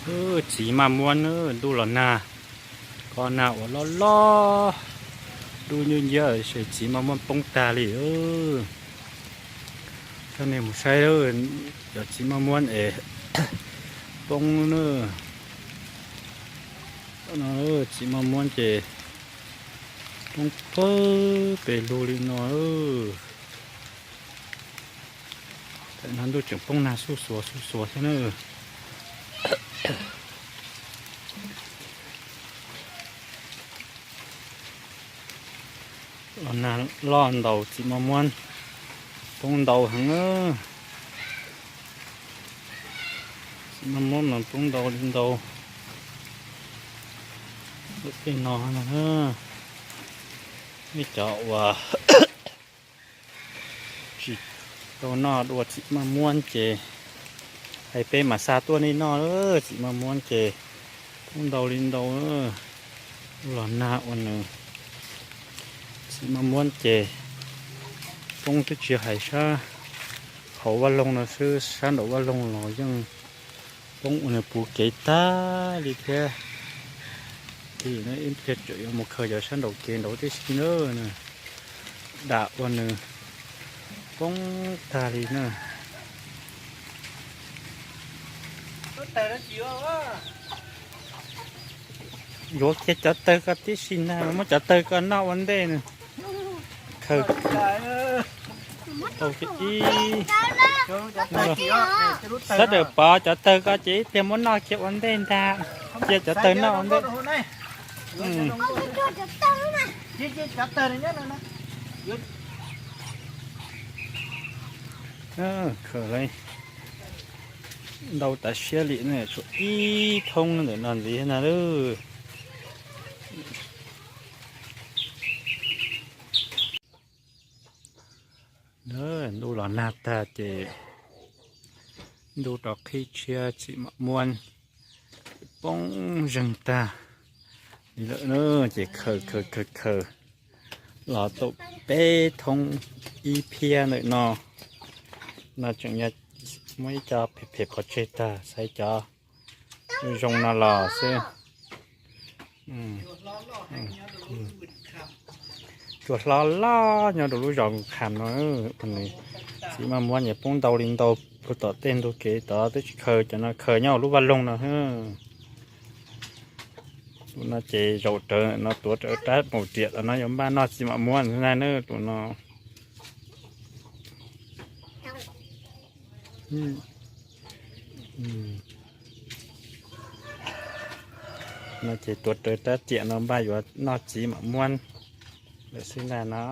Txiv maj muab na, ntuj los nag, ko nag uas loj loj, dub nciab nciab ces txiv maj muab poob tag li. Coj nej mus saib, cov txiv maj muab es poob na. Txiv maj muab ces poob pawg pes lug li no. Tam no ntuj tseem poob nag xuj xuav xuj xuav thiab na. Los nag loj ntaus txiv maj muab poob ntau heev. Txiv maj muab mas poob ntau li ntau. Tej no, nej cov uas tsis tau noj dua txiv maj muab ces hais peb mas xa tuaj nej noj. Txiv maj muab ces poob ntau li ntau. Los nag ua nws, txiv maj muab ces poob twb tsis hais sab hauv vaj loog no xwb, sab nraum vaj loog los yeej poob ua nws puv kev tag li thiab. Ces ib pliag tseem yuav mus khaws cov sab nraum kev nraud tib si na. Dam ua nws poob tag li na. Yuav kiag cov tawg ko tib si ntag, muab cov tawg ko noj ua ntej na. Khaws tau ib, sawv daws pov cov tawg ko ces ib pliag muab noj kiag ua ntej ntag. Cia cov tawg noj ua ntej. Khaws ntau tas siab li na, tshuav ib thoob ntawm no ntxiv na. Ntuj los nag tag ces ntuj rov qhib tshiab, txiv maj muab poob zeeg tag li lawm na. Ces khaws khaws khaws khaws los tau peb thoob ib phiab ntawm no. No tseem yog muab ib co phem phem pov tseg tag, xaiv cov zoo no los xwb. Tsuas hlob loj nyob rau lub zos Kham no, txiv maj muab nyias poob ntau li ntau, puag tom tej ntug kev tod twb tsis khaws, cov no khaws nyob lub vaj loog no. Tus no ces zaum rawv no tuav rawv rab maum riam los no yuav npaj noj txiv maj muab na tus no. No ces tuav rawv rab riam no npaj yuav noj txiv maj muab lawm xwb ntag no.